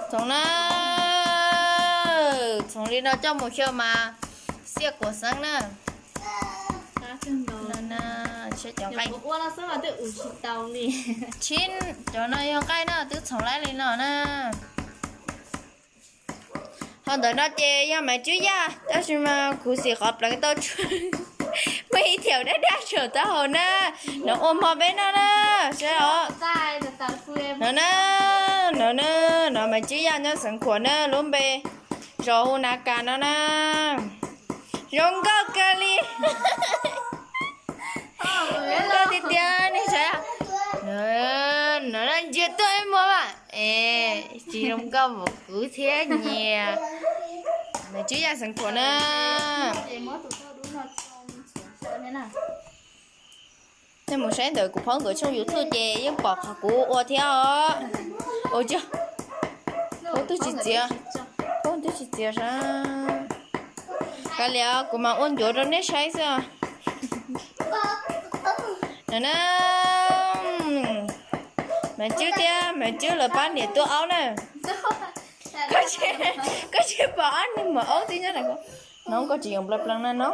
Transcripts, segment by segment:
Txhoov na, txhoov li no coj mus xyaw mas xiaj kuam xeeb na. Tshib cov no yog nqaij na, twb txhoov laib li no na. Ho ntawm no ces yog Maiv Tswb Yaj, tab sis mas kuv xim qhov pleev tau tsuag, muaj ib thiam dab dab saum taub hau na. No ua hmo peb noj na, saib os. No na, no na, no Maiv Tswb Yaj nyob Xeev Khuam na, lub npe zos hu Nav Kas no na. Zoo nkauj kawg li. Zoo nkauj tiag tiag ne saib. No na, ntsia tuaj ib muag mas, es tsis zoo nkauj npaum kuv thiab nyias. Maiv Tswb Yaj Xeev Khuam na. Nej mus saib ntawm kuv phob nkawd tshooj YouTube ces yeej pom qhov kuv ua thiab os. Ua twb tsis txiav, ua twb tsis txiav sav. Kav liam, kuv mam ua ncuav rau nej saib xwb os. No na, Maiv Tswb thiab Maiv Tswb lawv pab niam tuaj aub na. Koj tsis pom ob niag maum aub tib nyob no, koj tsis yoo pla plaas na no.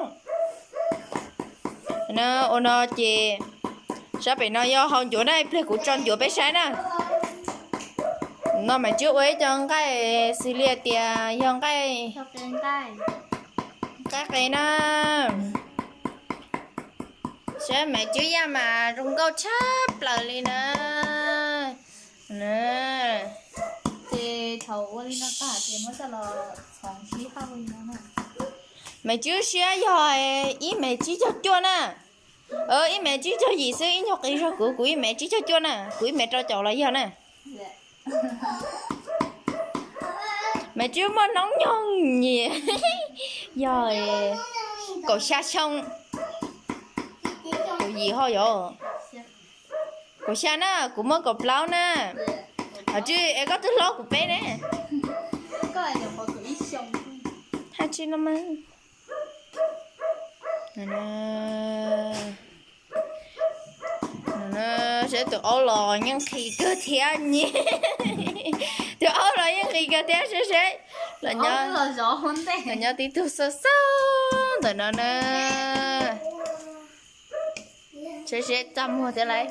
No, ua no ces sab pem no yog hau ncuav na, ib pliag kuv tso ncuav peb saib na. No Maiv Tswb ua ib co nqaij xws li tias yog nqaij, nqaij qe na. Saib Maiv Tswb Yaj mas zoo nkauj tshaj plaws li na. Ces thaum ua li no tag ces muab coj los txhoov sib hauj li no na. Maiv Tswb siab yog ib mev tsib caug cuaj na. Ib mev tsib caug yim xwb, ib nyuag qis zog kuv, kuv ib mev tsib caug cuaj na, kuv ib mev rau caum los yog na. Maiv Tswb muaj hnub nyoog nyias yog kaum xya xyoo. Kuv yim ho yog kaum xya na, kuv muaj kaum plaub na. Hais tsis es koj twb hlob kuv peb ne. Hais tsis no mas. Seb tus aub los yeej nqhis kawg thiab ne. Tus aub los yeej nqhis kawg thiab, seb seb los nyob tib tug xauj xauj ntawm no na. Seb seb txaj muag thiab lauj.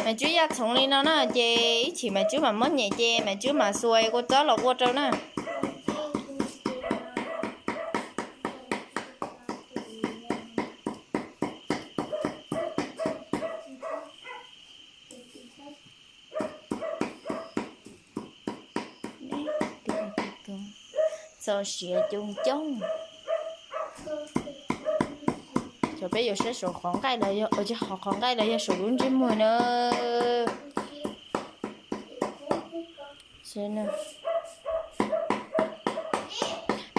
Maiv Tswb Yaj txhoov li no na ces ib chim Maiv Tswb mam muab nyem ces Maiv Tswb mam xuas kua txob los ua rau na. Txaus siav coob coob. Cov peb yuav saib saum qhov nqaij los yog, qhov nqaij los yog saum lub ntsej muag na.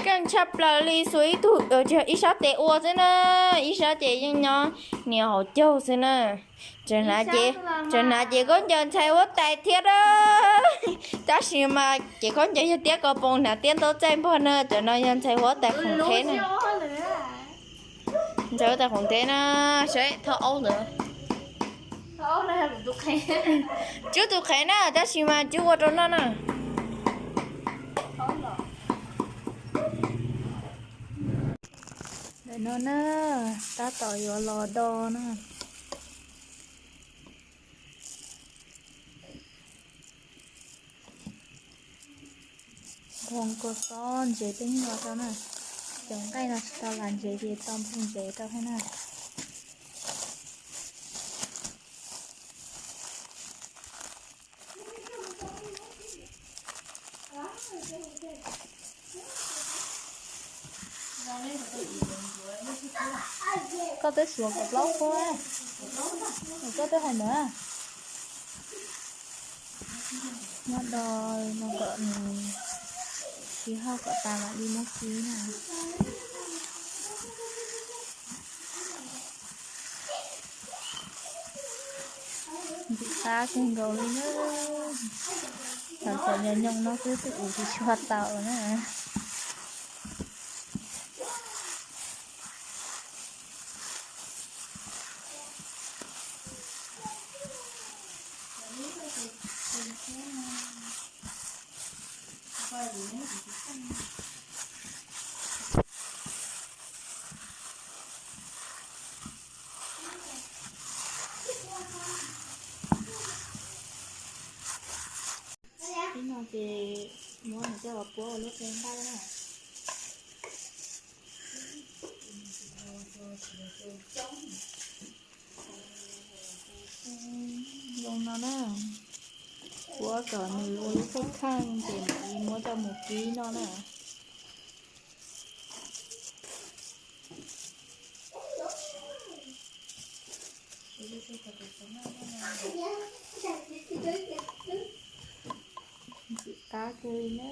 Keej tshaj plaws li, xuas ib tug, ib sab tes ua xwb na, ib sab ces yeej nyob nias hauv caug xwb na. Tseem hnav ces khaub ncaws ntxhais huab tais thiab a. Tab sis mas ces khaub ncaws yog tiab ko poo hnav tiab ntaub txaij npog na, cov no yog ntxhais huab tais khoom qheb na. Ntxhais huab tais khoom qheb na, saib thauj aub ntawd. Tswb tus qhev na, tab sis mas Tswb ua rau noj na. Ntawm no na, tab tom yuav los do na. Nphoo kua txob ntsev peb los rau na. Cov nqaij no tsis tau lam ntsev ces tau nphoo ntsev rau thiab na. Koj twb suav kaum plaub kub, koj twb hais ntawd. Muab do no kom nws sib hauj kom tas mam li muab kib na. Ntxim qab kawg nkaus li na. Thaum cov nyob nyoos no xwb twb ua tsis tshua tau na. Kuv ua lub qe nqaij na. Zoo no na. Kuv ua kom nws ua lub kheej kheej ces mam li muab coj mus kib noj na. Ntxim qab kawg li na. Tag li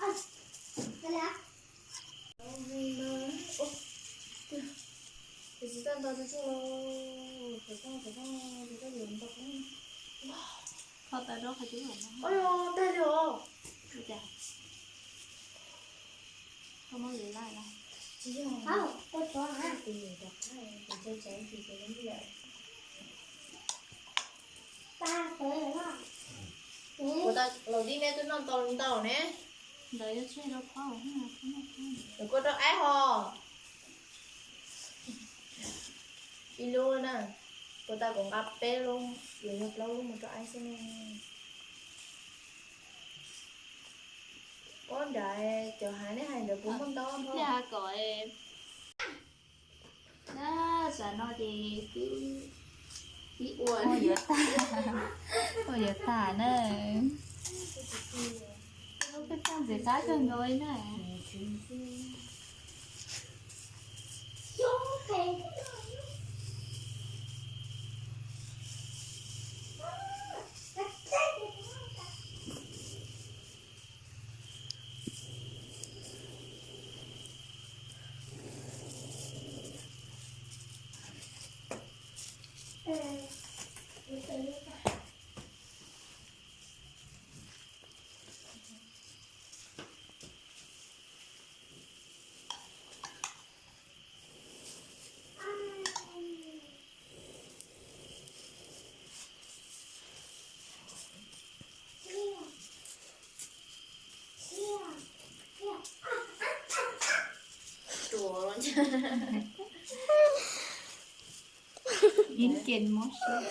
os. Koj muab lwm laij los? Tsis yog, kuv tau laus dib neb twb noj ntau ntau ne. Ntawd yuav tseg rau phauj, nws kuj rau aib ho. Ib lub na, kuv tau kuv nqa peb lub, yuav yog plaub lub mus rau aib xwb ne. Ua nrad cov hav nej hais ntawd puas muaj ntau thiaj kom. Tsam no ces twb ib ua ua yuav tag, ua yuav tag na. Lub peb txaj ntxim qab kawg nkaus li na. Ib ke mob siab.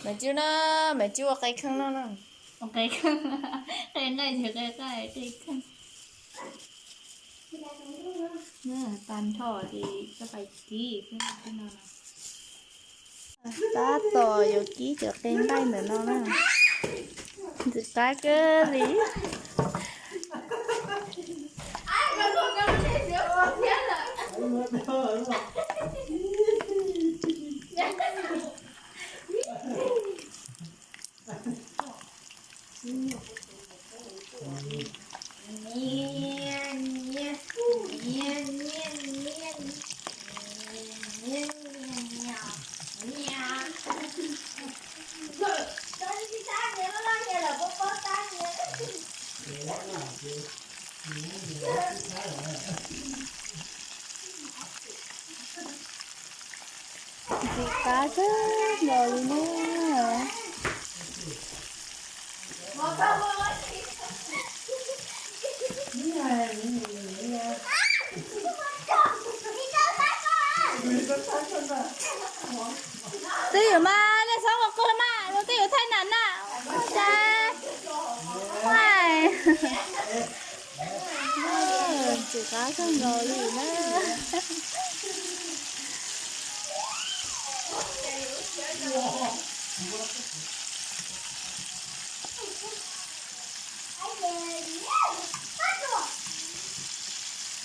Maiv Cib na, Maiv Cib ua qe kheej no na. Ua qe kheej, qe nqaij ces qe nqaij, qe kheej. Tag nrho ces koj pais kib xwb no. Tab tom yuav kib cov qe nqaij ntawm no na. Ntxim qab kawg li. Ntxim qab kawg nkaus li na. Twj ywm mas nej txhob ua qw mas, twj ywm thaij nam na. Ua cas ntxim qab kawg nkaus li na.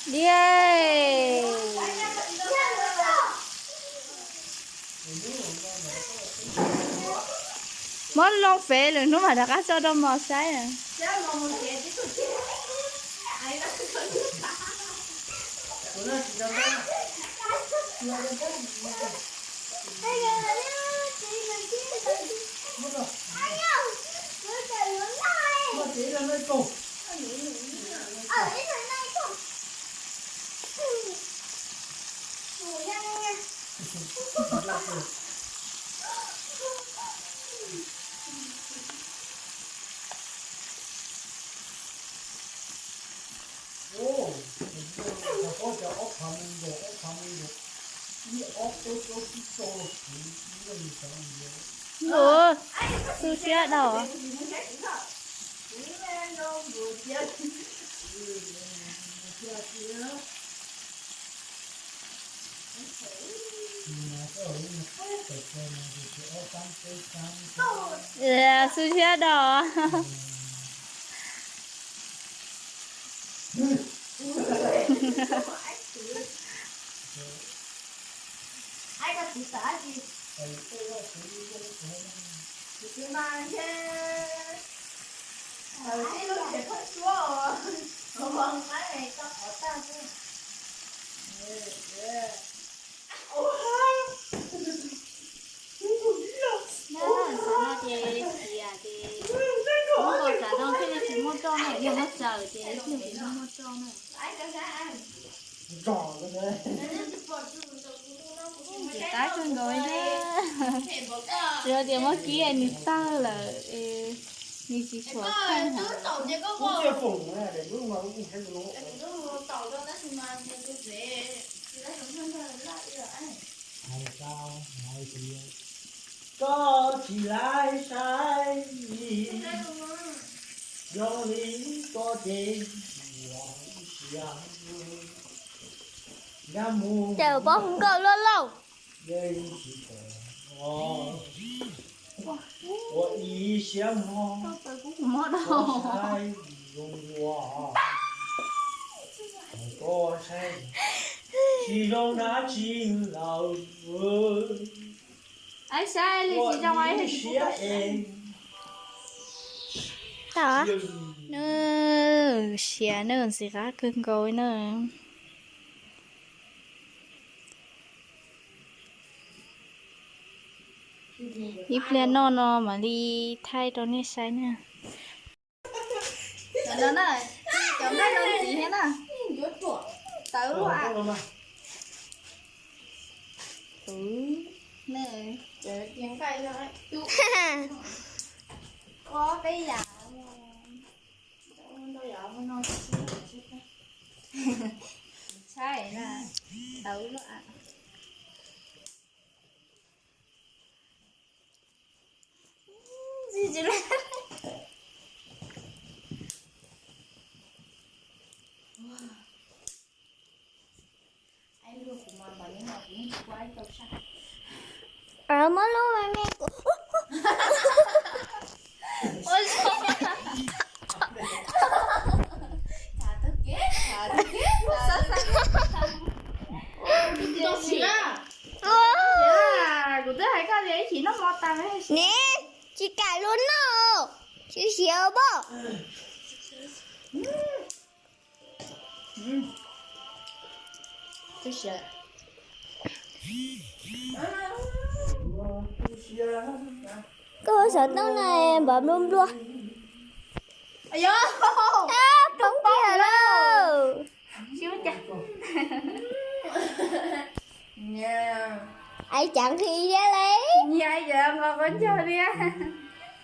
Diaj, muab loo fev lwm hnub mam rov qab tso rau mos saib. Ua, tu siab dhau. Xu siab dhau. Ces cia ces muab nkaus tsam no thiaj li tsis muaj roj na, yog muab tsaws ces thiaj li muaj roj na. Ces qab kawg nkaus na. Tsis hais tias muab kib nws tawg lawm, nws tsis tshuav kheej. Koj tsis laib saib, yog li koj ces ua ib siab, nkag mus. Ces pob hu nkauj luaj lauj. Yeej tsis tau, ua ib siab mog, koj saib zoo dua, koj saib tsis zoo dab tsi lawm. Ib siab es. Tau, nws siav nws ntxim qab kawg nkaus na. Ib pliag noj no mam li thaij rau nej saib na. Cov no na, cov nqaij no ntxiv thiab na. Tawv luaj. Ua peb yam. Tawv luaj. Muab lub me me kuv. Kuv twb hais koj tias ib chim noj mov tas. Ne, tsis kam lub noj, tsis siav pob. Koj xov tooj na, npam nplua nplua. Poob kiag lawm. Ais cas nqhis thiab li.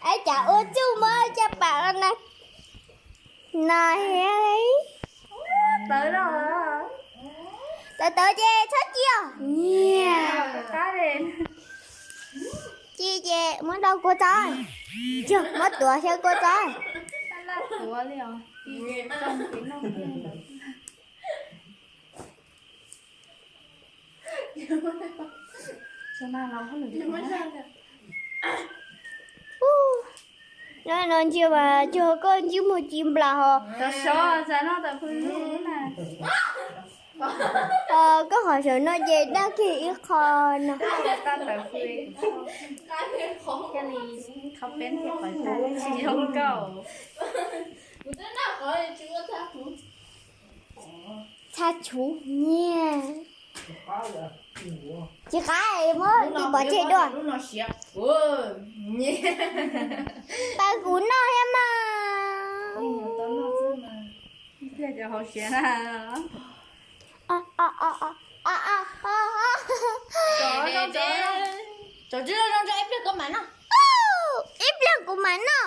Ais cas ua txuj muab caj pas na. No thiab li. Tawv tawv ces txhob cia. Nyiam. Ci ces muab rau kua txob. Yog muab tuav xyaw kua txob. No ntsia mas cuag koj ntsib muag ci nplas ho. Koj qhov saum no ces daj kiag ib qho no. Txha tshuv nyiaj. Tsis qab muab tis pov tseg dua. Tawv kuv noj thiab mas. Cov tswb zoo zoo ib pliag kuv mam noj. Ib pliag kuv mam noj.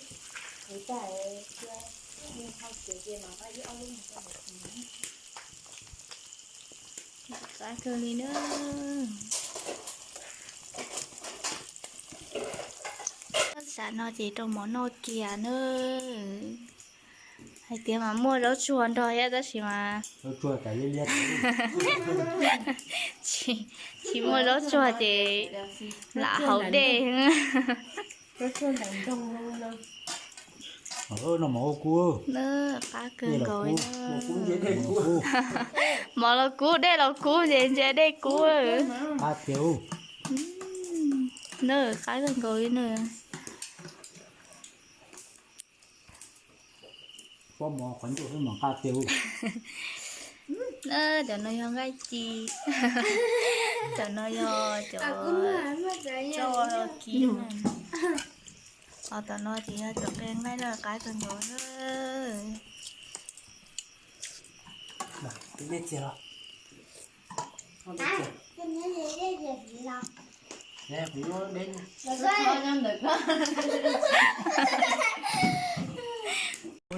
Kuv tas cia, nws ho txiav ces mam nqa ib ob lub mus rau ntawm kuv. Qab kawg li na. Tam no ces rau mov noj kiag na. Hais tias mas muaj zaub tsuag nrog thiab tab sis mas tsis muaj zaub tsuag ces lam haus dej. Qab kawg nkaus. Mov los kub, dej los kub ces ntse dej kub. Na, qab kawg nkaus li na. Cov no yog nqaij ci, cov no yog cov tsau los kib. Ho tom no ces yog cov qe nqaij loj qab kawg nkaus.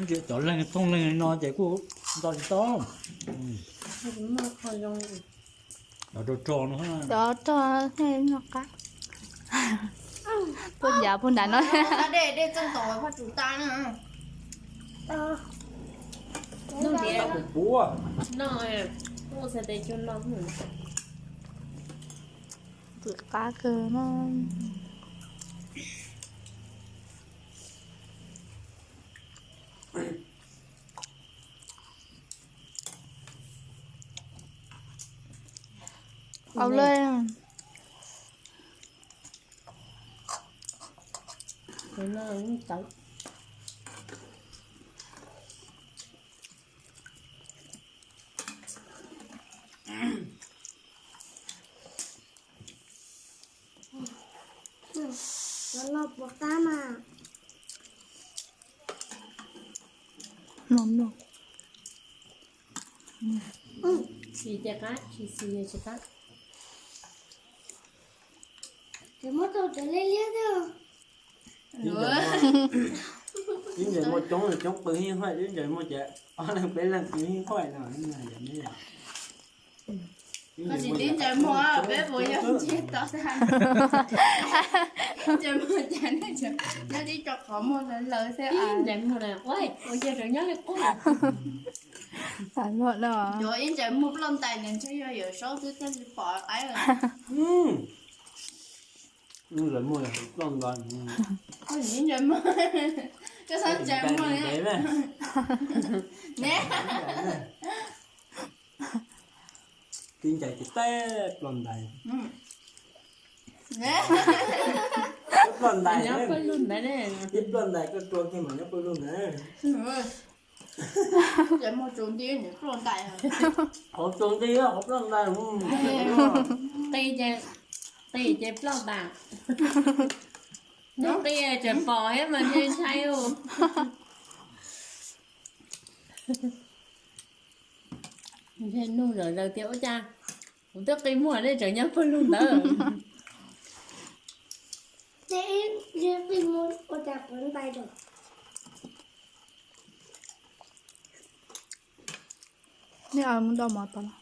Ntsia cov leeg thooj leeg no ces kuj nto tsis tau. Cov rog rog no, cov rog no qab. Puag ncav puag nram no. Pwm qab kawg na. Au le. Los no. Xis ces qab, tsis xis ces tsis qab. Ces muab tau cov liab liab thiab. Ib ntses muaj coob coob qw hib huaj, ib ntses muaj ces ob leeg peb leeg qw hib huaj no. Koj tsis tib ntses muag peb puas yog ntsiag to tag. Ib ntses muag ces nyob tib co qhov muag lawv lawv xwb. Ib ntses muag na, ua cas rau nyob li qub. Yuav ib ntses muag ploj ntais nws ntshe yog Yawm Saub xwb thiaj li pom qaib. Ntses muag ploj ntais. Koj ntses muag, koj txhob ntses muag ne. Tib ntses ces teb ploj ntais. Ploj ntais, tib ploj ntais koj rua kiag mas nyob pawg lug ntawd. Ces muag tsus nti niam ploj ntais. Qhov tsus nti qhov ploj ntais. Qi ces, qi ces ploj ntais. Nws qi tseem pom thiab mas nws ntshai ua. Ntshe nug zom zaws tias ua cas kuv twb qi muag nej tseem nyob pawg lug ntawd. Qi muag ua cas kuv ntais rau. Nej mus do mov tod los.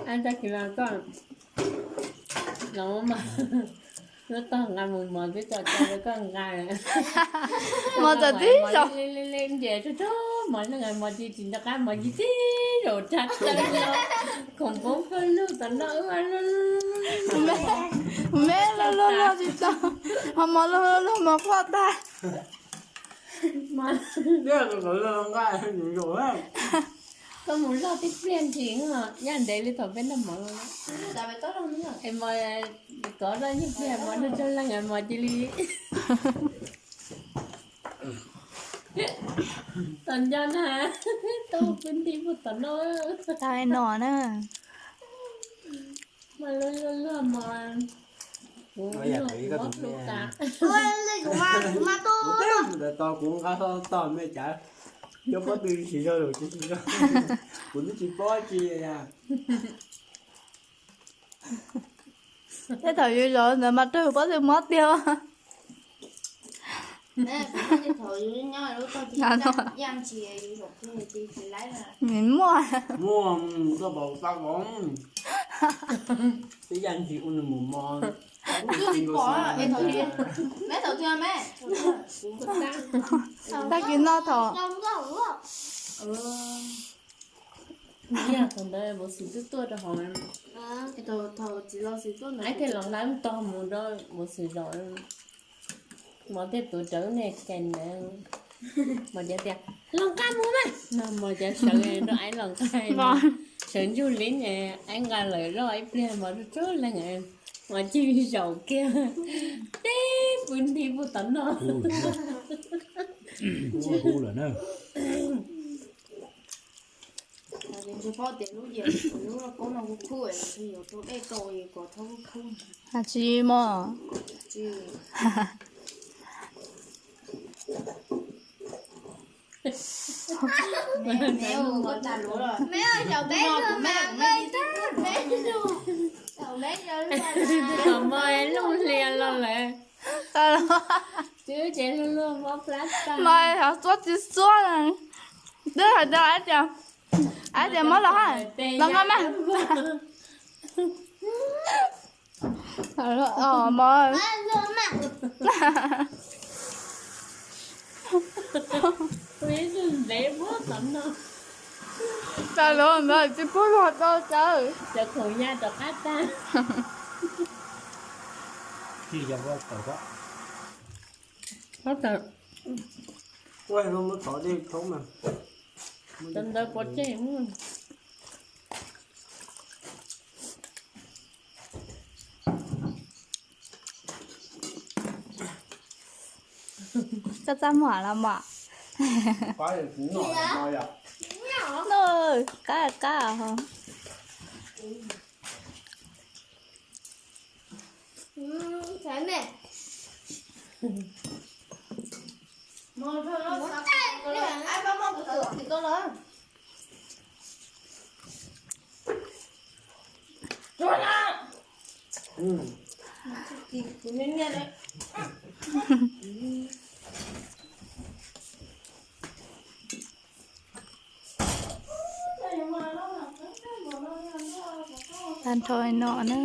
Ab, tag kis no koj los mas, lub tog nqa mus mov twb tso cai rau koj nqa. Mov txawm tib zaug li li nce tsuag tsuag mov neeg mov tsis tsis nco qab mov tsis tib zaug rag taw no. Khoom poob pawg lug tom no. Kuv me luag luag tsis tau, ho mov luag luag mov quaj tag. Koj mus loj tib pliag ntsis, yaj ntev li thaum peb noj mov. Es mov kov loj ib pliag mov noj tsawg leej mov cia li. Tom nco na, tau pw nti puag tom no. Tau no na. Mas luag luag luag mov. Kuv mus ntawm tog kuv nqa tog me cav, cov pob tw tsis zog lawm tsis zog, kuv twb tsis paub tsi li. Tej thaum yus zaum ntawd mas raug pob tw mob tiag. Muaj, koj pom tau, twb yaj ntsis ua nws mus mos. Tag kis no thaum, thaum ntawd Mus Xwm twb tuaj rau hauv, aib thiaj los nqa tog mus rau Mus Xwm zaum. Mos thiaj tuav rawv nej ke ntawd. Mos cav tias los nqa mus mas no, mos cav sawv rau aib los nqa, sawv ntsug li ne, aib nqa lawm loj ib pliag mos rau tsuag leej, mos cig zaum kiag, teb pw nti puag tom no. Hais tsis mos. Mos looj hlias los lawm. Twb ces luag luag mob plab tag. Mas ho xuab tsis xuab, twb hais rau aib tias, aib tias mob los, los nqa mas. Mos, tas luag ntawd tsis pub luag tau cawv. Cov khoom ya rov qab tag. Cov ntawd pov tseg. Koj txaj muag los mas. Qab qab ho. Tag nrho no na.